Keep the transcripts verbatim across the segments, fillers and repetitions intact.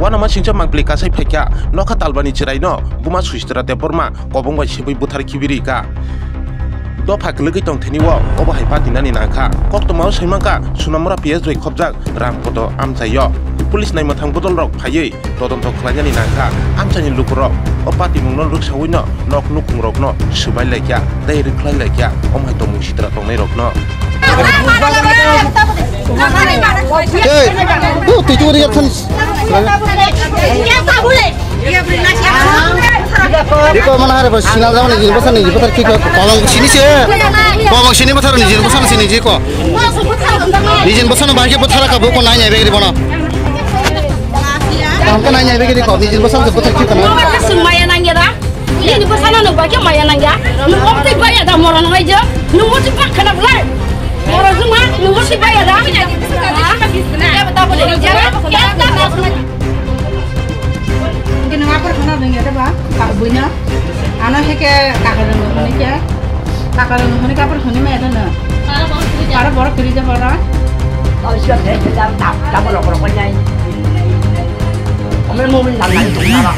Uanama singcha mangpili kasai phaikha, nokha talbani chwraino buma Suchitra Debbarma kobong bai sebui buthar khibiri ka. Dopha kwlwgwi tong thani o, obo hai patinani nangkha. Koktwmao saimankha, Sunamura P S bai khobjak Rampodo amchaio. Police naimwthang bodolrok phaiwi todonto khlainani nangkha. Amchaini lukurok o patimungno rwksawino nok nukhungrokno swbai laikha, tei rwkhlai laikha, omo hai tongmung sitra tongnairokno. Hey, oh, twi twi yak than. Iko mana hari bos sina jama ni jin bosan ni jin bosan kiko. Kobong sini se. Kobong sini bosan ni jin bosan sini jiko. Ni jin bosan bahai ke bothara ka boko nai nai begri bono. Ang ka nai nai begri ko ni jin bosan se bothar kiko na. Sumaya nang ya da. Nini bwsano nwng bai khe maya nangya. Nwng omo twi baya da mora nang aija. Nwng omo twi bak khana bwlai. Mora juma nwng omo twi baya da. Ha? Kebo ta bole. Hingke nwng apor khana dong ya da ba? Ka buino. Ano heke kakar nwng hini khe. Kakar nwng hini kapor hini maya da nwng. Para borok kiri da bora. Kau siya khe khe da ta ta borok borok nyai. Ame mo min nang nang tung na ba.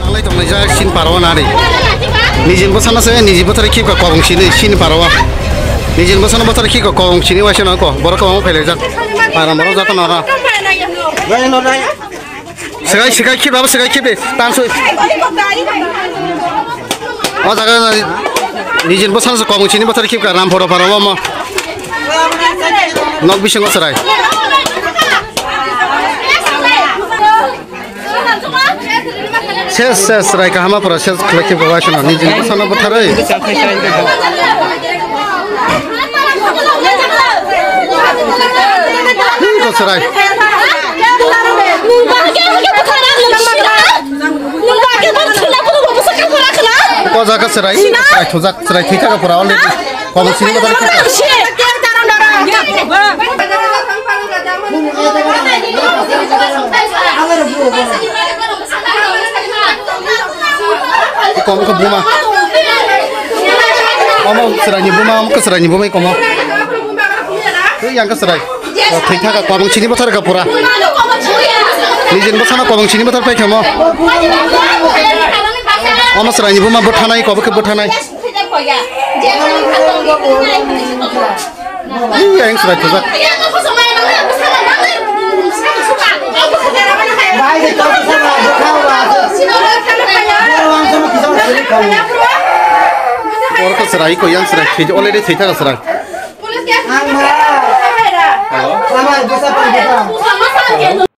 Nanglai tongnai jak sin paro nari. Nijin bosana se niji bothari khip ka kobong sini sin paro. Nijin bosana bothari khip ka kobong sini waisa nang ko. Borok kobong phailai jak. Para borok jata nara. Sekai sekai khip abo sekai khip de. Tansoi. O jaga nijin bosana se kobong sini bothari khip ka ram photo paro mo. Nok bisingo serai. Ses, ses, rai kahama pura ses khlai khe bwlai kheno nijin bosano bwtharwi. Ko serai. Ko jaga serai, serai thujak, serai thwi thaka pura already. Kobong sini bwtharwi. Kom ko buma. Omo serai ni buma, omo serai ni buma komo. Twi yang ka serai. O thwi thaka kobong sini bwthar ka pura. Nijin bosano kobong sini bwthar pai khamo. Omo serai ni buma bwthanai, kobo khe bwthanai. Ai, yang sudah juga. Orang ke serai ko yang serai, already cerita ke serai. Hello.